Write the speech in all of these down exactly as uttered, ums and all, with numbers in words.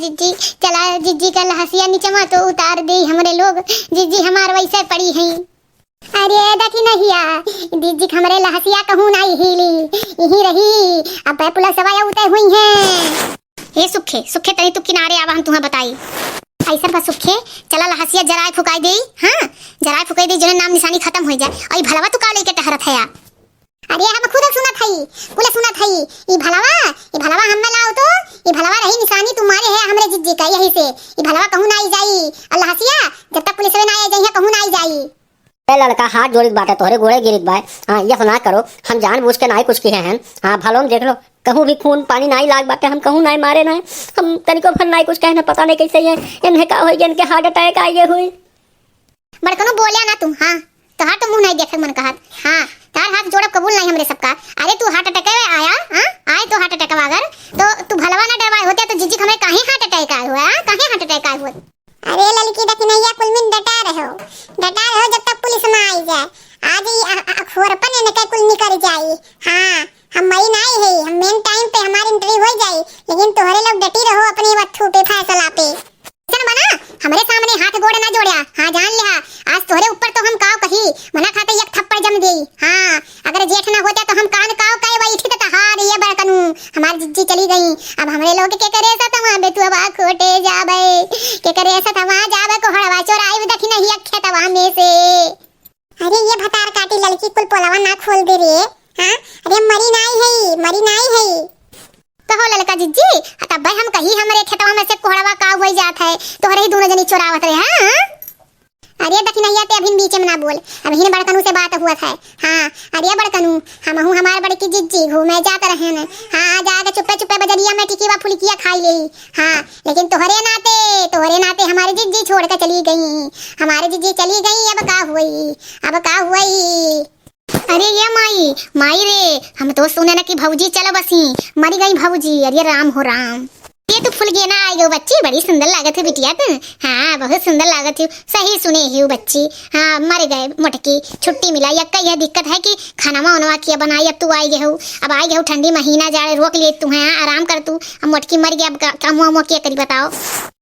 जिज्जी, चला जिज्जी का लहसिया निचवा तो उतार देई हमरे लोग, जिज्जी हमार वैसे पड़ी हैं। अरे दखिनहिया, जिज्जी हमरे लहसिया कहूँ नाई हिली, यहीं रही, अब पुलिसवा उते हुई हैं। ए सुखे, सुखे तनी तू किनारे आवा, हम तुहा बताई। ऐसन बा सुखे, चला लहसिया जराए फुकाई देई, हाँ, जराए फुकाई देई, जने नाम निशानी खतम होइ जाए। अउर ई भलवा तू का लेके टहरत है या? अरे हम खुद सुनत हई, कुल सुनत हई। ई भलवा, ई भलवा हम ना लाओ तो, ई भलवा रही निशानी तू मारे है हमरे जिज्जी का, यही से। ई भलवा कहूँ ना आई जाई। अल्लाह हसिया, जब तक पुलिस में ना आई जाई है, कहूँ ना आई जाई। ए ललका, हाथ जोड़ित बाटे, तोहरे गोड़े गिरित बाय। हाँ, ये सुना करो, हम जानबूझ के नाई कुछ किहे हैं। हाँ, भलो में देख लो, कहूँ भी खून पानी नाई लाग बाटे, हम कहूँ नाई मारे नाई, हम तनिको भर नाई कुछ कहे ना, पता नहीं कैसे ये, इन्हें का होई, इनके heart attack आइगे हुई। बड़कनू बोल्या ना तू, हाँ, तोहार तो मुँह नाई देखे मन कहत, हाँ, तोहार हाथ जोड़ब कबूल नाई हमरे सबका। अरे तू heart attack आया, हाँ, आए तो heart attack अगर, तो तू भलवा ना डरवाए होते तो जिज्जी हमरे काहे heart attack आए हुआ, हाँ, काहे heart attack आए हुआ? अरे ललकी दखिनहिया कुल मिन डटा रहो, डटा रहो जब तक पुलिस ना आई जाए। आज ही अ-, अ-, अखोरपन इनके कुल निकर जाई। हाँ, हम मरी नाई है, हम main time पे हमारी entry हो जाई, लेकिन तोहरे लोग डटी रहो अपनी वत्थू पे, फैसला पे। ऐसन बना, हमरे सामने हाथ गोड़ ना जोड़्या। हाँ, जान लिहा, आज तोहरे ऊपर तो हम काव कही, मना खाते एक थप्पड़ जम देई। हाँ, अगर जेठ ना होते तो हम कान काव कहे बैठी तो तहार ये बड़कनू, हमार जिज्जी चली गई। अब हमरे लोग के करे सतवा बेटुआ खोटे जाबे, के करे सतवा जाबे कोहड़वा चोराई दखिनहिया खेतवा में से। अरे ये भतार काटी ललकी कुल पोलवा ना खोल दे रे। हाँ, अरे मरी नाई है, मरी नाई है। कहो ललका जिज्जी, तब भाई हम कही हमरे खेतवा में से कोहड़वा का हुई जात है, तोहरे ही दोनों जनी चोरावत रहे, हाँ? अरे दखिनहिया ते अभिन बीचे में ना बोल, अभिन बड़कनू से बात हुआ था। हाँ, अरे बड़कनू, हमहू हमार बड़की जिज्जी घूमे जात रहेन। हाँ, जाके चुप्पे चुप्पे बजरिया में टिकिया फुलकिया खाई लेही। हाँ, लेकिन तोहरे नाते, तोहरे नाते हमारे जिज्जी छोड़ के चली गई, हमारे जिज्जी चली गई, अब का हुई, अब का हुई? अरे ये माई, माई रे, हम तो सुने ना कि भौजी चल बसी, मरी गई भौजी। अरे राम हो राम। ये तू फुलगेना आइ गयो बच्ची, बड़ी सुंदर लागत है बिटिया तू। हाँ, बहुत सुंदर लागत है, सही सुने ही बच्ची। हाँ, मर गए मोटकी, छुट्टी मिला। यक्का यह दिक्कत है कि खाना वाना किया बनाई, अब तू आइ गए हो, अब आइ गए हो ठंडी महीना जाड़े, रोक लिए तू है, हाँ, आराम कर तू। अब मोटकी मर गया, अब का, काम वाम किया करी बताओ।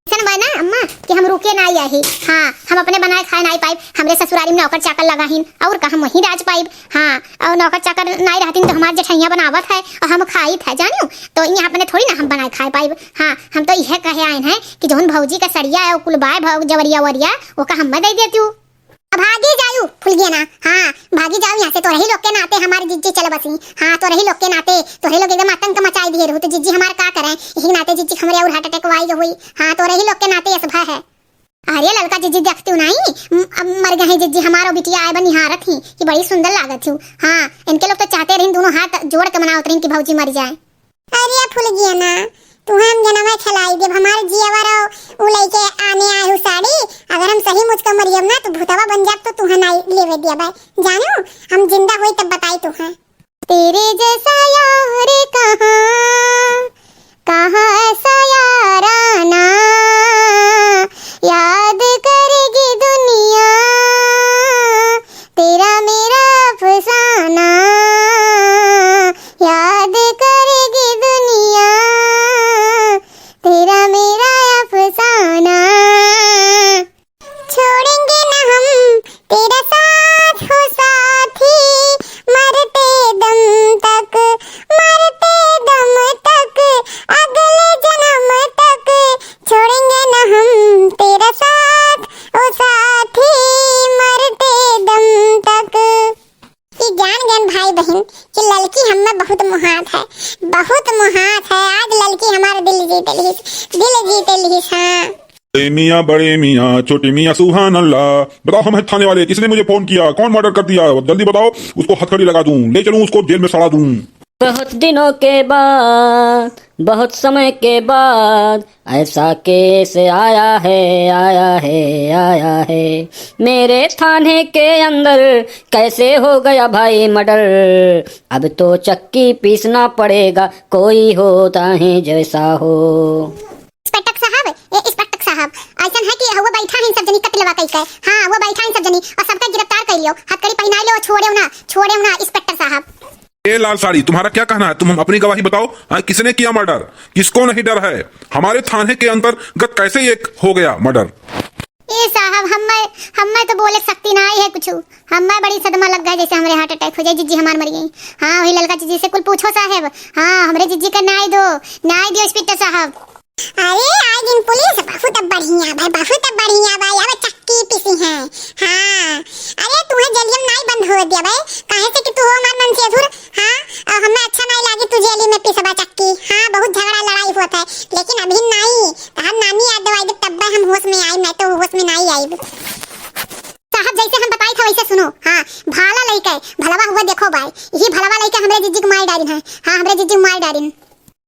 ऐसन बा ना अम्मा कि हम रुके नाई आही। हाँ, हम अपने बनाए खाए नाई पाइब, हमरे ससुरारी में नौकर चाकर लगा हिन, और का हम वहीं राज पाइब? हाँ, और नौकर चाकर नाई रहतिन तो हमार जेठैया बनावत है और हम खाइत है, जानियो। तो यहाँ अपने थोड़ी ना हम बनाए खाए पाइब। हाँ, हम तो यह कहे आए हैं कि जौन भौजी का सड़िया है, कुल बाय भौ-, जवरिया वरिया, ओका हम्मे दे देतियो। अब भागी जायू फुलगेना, हाँ, भागी जाओ यहाँ से, तोरही लोग के नाते हमारे जिज्जी चल बसी। हाँ, तोरही लोग के नाते, तोरही लोग एकदम आतंक मचाई दिए रहू, तो जिज्जी हमार का करें? यही नाते जिज्जी हमरे और heart attack वाई हुई। हाँ, तोरही लोग के नाते यस भय है। अरे ललका जिज्जी देखती हूँ नहीं, म-, अब मर गए हैं जिज्जी, हमारो बिटिया आए बा निहारत ही कि बड़ी सुंदर लागत हूँ। हाँ, इनके लोग तो चाहते रही दोनों हाथ जोड़ के मनावत रही कि भौजी मर जाए। अरे फुलगेना, तुहे हम जनवा खेलाई देब, हमार जियवर उ लइके आने आए हु साड़ी, अगर हम सही मुझ के मरियब ना तो भूतवा बन जाब तो तुहे नाई लेवे दिया भाई, जानो हम जिंदा होई तब बताई तुहे। तेरे जैसा यार कहाँ, कहाँ ऐसा याराना, याद करेगी दुनिया, तेरा मेरा अफसाना, याद करेगी दुनिया, तेरा मेरा अफसाना। छोड़ेंगे ना हम तेरा साथ हो साथी, मरते दम तक, मरते दम तक, अगले जन्म तक। छोड़ेंगे ना हम तेरा साथ ओ साथी, मरते दम तक। ई जान गयन भाई बहिन कि ललकी हम्मे बहुत मोहात है, बहुत मोहात है। आज ललकी हमार दिल जीत लिहिस, दिल जीत लिहिस, हाँ। बड़े मियाँ, बड़े मियाँ, छोटे मियाँ सुभान अल्लाह। बताओ हम हैं थाने वाले, किसने मुझे फोन किया, कौन मर्डर कर दिया? जल्दी बताओ, उसको हथकड़ी लगा दूं, ले चलूं उसको जेल में सड़ा दूं। बहुत दिनों के बाद, बहुत समय के बाद ऐसा केस आया है, आया है, आया है। मेरे थाने के अंदर कैसे हो गया भाई मर्डर? अब तो चक्की पीसना पड़ेगा, कोई होता है जैसा हो। इंस्पेक्टर साहब, ए इंस्पेक्टर साहब, ऐसन है कि हुआ बैठा है सब जनी कत्लवा कई के। हाँ, हुआ बैठा है सब जनी और सबका गिरफ्तार कर लियो। हथकड़ी पहनाई लो, छोड़े ना, छोड़े ना इंस्पेक्टर साहब। ए लाल साड़ी, तुम्हारा क्या कहना है? तुम हम अपनी गवाही बताओ, हाँ, किसने किया मर्डर? किसको नहीं डर है? हमारे थाने के अंतर्गत कैसे ये हो गया मर्डर? ए साहब, हम्मे, हम्मे तो बोले क शक्ति नाई है कुछु। हम्मे बड़ी सदमा लग गया, जैसे हमरे heart attack हो जाए, जिज्जी हमार मर गई। हाँ, वही ललका जिज्जी से कुल पूछो साहेब। हाँ, हमरे जिज्जी का न्याय दो, न्याय दियो इंस्पेक्टर साहब। अरे, आए दिन पुलिस बहुत बढ़िया भाई, बहुत बढ़िया भाई, अब चक्की पीसी है। हाँ, अरे, तुम्हें जेलियम नाई बंद हो दिया भाई, काहे से कि तू हो हमार मंसेधुर। हाँ, और हमें अच्छा नाई लागी तू जेली में पीसबा चक्की। हाँ, बहुत झगड़ा लड़ाई होत है, लेकिन अभी नाई, तहार नानी याद दिवाई दे, तब्बे हम होश में आई, मैं तो होश में नाई आई। साहब, जैसे हम बताई था वैसे सुनो। हाँ, भाला लइके, भलवा हुआ देखो बाय, यही भलवा लइके हमरे जिज्जी को मार डारिन है। हाँ, हमरे जिज्जी को मार डारिन।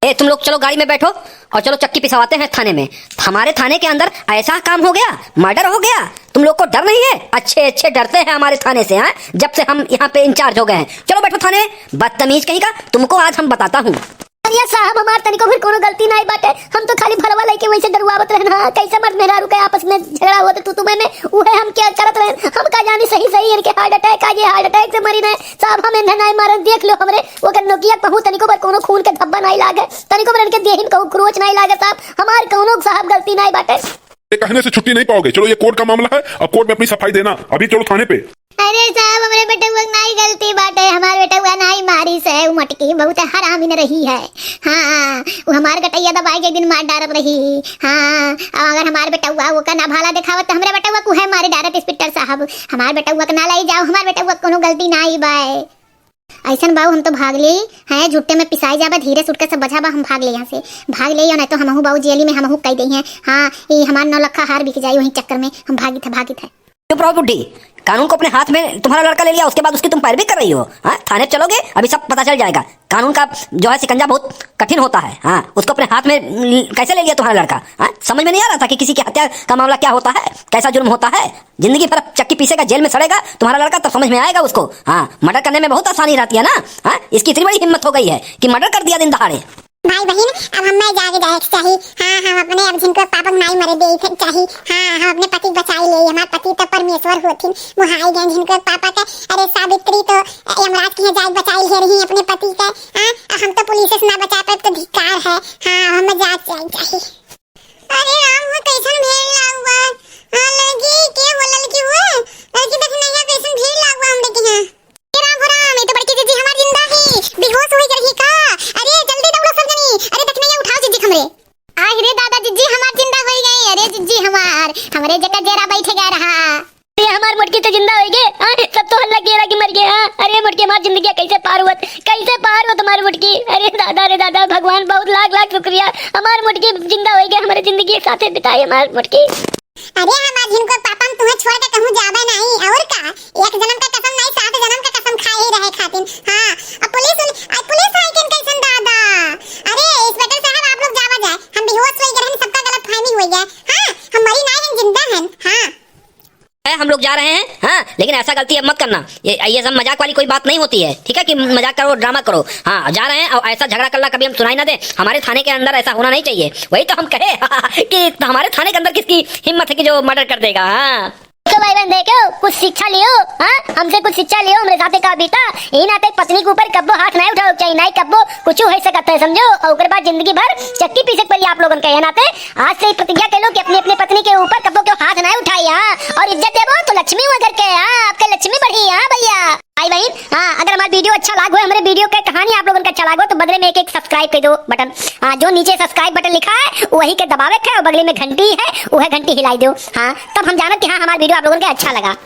ए, तुम लोग चलो गाड़ी में बैठो और चलो चक्की पिसवाते हैं थाने में। हमारे थाने के अंदर ऐसा काम हो गया, मर्डर हो गया, तुम लोग को डर नहीं है? अच्छे अच्छे डरते हैं हमारे थाने से, हाँ, जब से हम यहाँ पे इंचार्ज हो गए हैं। चलो बैठो थाने, बदतमीज कहीं का, तुमको आज हम बताता हूँ। अरे साहब, हमार तनिको भर कोनो गलती नाई बाटे, हम तो खाली भलवा लइके वैसे डरुआवत रहन। हाँ, कैसे मर्द मेहरारू के आपस में झगड़ा होत तू तुम्हें में, उहे हम क्या करत रहन, हम का जानी सही सही इनके heart attack आ, ये heart attack से मरी नहीं। साहब, हम इन्हें नाई मारन, देख लो हमरे ओकर नोकिया कहूँ तनिको भर कोनो खून के धब्बा नाई लागे, तनिको भर इनके देहिन कहूँ खरोच नाई लागे साहब, हमार कौनो साहब गलती नाई बाटे। ये कहने से छुट्टी नहीं पाओगे। चलो, ये कोर्ट का मामला है, अब कोर्ट में अपनी सफाई देना। अभी चलो थाने पे। अरे साहब, हमरे बेटउआ के नाई गलती बाटे, हमार बेटउआ नाई मारी से, उ मटकी बहुत हरामी न रही है। हाँ, उ हमार गटैया दबाए के एक दिन मार डारत रही। हाँ, अब अगर हमार बेटउआ ओका ना भाला देखावत तो हमरे बेटउआ को है मारे डारत इंस्पेक्टर साहब। हमार बेटउआ के ना लाई जाओ, हमार बेटउआ के कोनो गलती नाई बाय। ऐसन बाऊ, हम तो भाग ले हैं, झूठे में पिसाई जाबा, धीरे से उठ के सब बचा बा, हम भाग ले यहाँ से, भाग ले, या नहीं तो हमहू बाऊ जेली में हमहू कई दे हैं। हाँ, ये हमार नौ लखा हार बिक जाई वहीं चक्कर में, हम भागित है, भागित है। चुप रहो बुड्ढी, कानून को अपने हाथ में तुम्हारा लड़का ले लिया, उसके बाद उसकी तुम पैरवी कर रही हो। हाँ, थाने चलोगे, अभी सब पता चल जाएगा। कानून का जो है शिकंजा बहुत कठिन होता है। हाँ, उसको अपने हाथ में ल-, कैसे ले लिया तुम्हारा लड़का? हाँ, समझ में नहीं आ रहा था कि किसी की हत्या का मामला क्या होता है, कैसा जुर्म होता है। जिंदगी भर चक्की पीसेगा, जेल में सड़ेगा तुम्हारा लड़का, तब समझ में आएगा उसको। हाँ, मर्डर करने में बहुत आसानी रहती है ना। हाँ, इसकी इतनी बड़ी हिम्मत हो गई है कि मर्डर कर दिया दिन दहाड़े। भाई बहिन, अब हमें जागे जाए के चाही। हाँ, हम अपने अब झिनको पापा के नाई मरे दे के चाही। हाँ, हम अपने पति के बचाई ले, हमार पति तो परमेश्वर होथिन, मुहाई गए झिनको पापा के। अरे सावित्री तो यमराज के यहाँ जाए के बचाई ले रही अपने पति के। हाँ, आ हम तो पुलिस से ना बचा पाए तो धिक्कार है। हाँ, हमें जाए के चाही। अरे राम हो, कैसन भीड़ लागल बा। हाँ, लड़की के बोलल की वो, लड़की देखने यहाँ कैसन भीड़ लागल बा हमरे के यहाँ। ए राम हो राम, ये तो बड़की जिज्जी हमार जिंदा है, बेहोश होई गई रही का? अरे जल्दी दौड़ो सब जनी, अरे दखिनैया उठाओ जिज्जी हमरे। आहि रे दादा, जिज्जी हमार जिंदा होई गई। अरे जिज्जी हमार, हमरे जगह जेरा बैठे गए रहा। अरे हमार मोटकी तो जिंदा होई गए, हाँ, सब तो हल्ला किए रहा कि मर गए, हाँ। अरे मोटकी हमार जिंदगी कैसे पार हुआ, कैसे पार हुआ तुम्हारी मोटकी? अरे दादा रे दादा, भगवान बहुत लाख लाख शुक्रिया, हमार मोटकी जिंदा होई गए, हमारे जिंदगी एक साथे बिताई हमार मोटकी। अरे हमार झिनको पापा, हम तुम्हें छोड़ के कहूँ जाबे नहीं, और का? एक जन्म का कसम नहीं, सात जन्म का कसम खाए ही रहे खातिन। हाँ, अब पुलिस उल-, अब पुलिस आई किन कैसन दादा? अरे इंस्पेक्टर साहब, आप लोग जावा जाए, हम बेहोश हो गए रहन, सबका गलत फहमी हो गया। हाँ, हम मरी नहीं, हम जिंदा हैं। हाँ। है, हम लोग जा रहे हैं, हाँ, लेकिन ऐसा गलती अब मत करना। ये, ये सब मजाक वाली कोई बात नहीं होती है, ठीक है, कि मजाक करो, ड्रामा करो। हाँ, जा रहे हैं और ऐसा झगड़ा करला कभी हम सुनाई ना दे। हमारे थाने के अंदर ऐसा होना नहीं चाहिए। वही तो हम कहे कि हमारे थाने के अंदर किसकी हिम्मत है कि जो मर्डर कर देगा। हाँ। तो भाई बहन देखो, कुछ शिक्षा लियो, हाँ, हमसे कुछ शिक्षा लियो, हमरे साथे का बीता। यही नाते पत्नी के ऊपर कब्बो हाथ नहीं उठावे के चाहिए, नहीं कब्बो कुछ हो सकता है, समझो। और ओकर बाद जिंदगी भर चक्की पीसे के पड़ी आप लोगन के। ये नाते आज से ही प्रतिज्ञा कर लो कि अपनी अपनी पत्नी के ऊपर कब्बो क्यों हाथ नहीं उठाई, हाँ, और इज्जत देबो तो लक्ष्मी हुआ घर के, हाँ, आपके लक्ष्मी बढ़ी, हाँ भैया। भाई बहन, हाँ, अगर हमारा वीडियो अच्छा लाग हो, हमारे वीडियो के कहानी आप लोगन का अच्छा लाग हो, तो बगले में एक एक सब्सक्राइब कर दो बटन। हाँ, जो नीचे सब्सक्राइब बटन लिखा है, वही के दबावे के है, और बगले में घंटी है, वह घंटी हिलाई दो। हाँ, तब हम जानब कि हाँ, हमारा वीडियो आप लोगन के अच्छा लगा।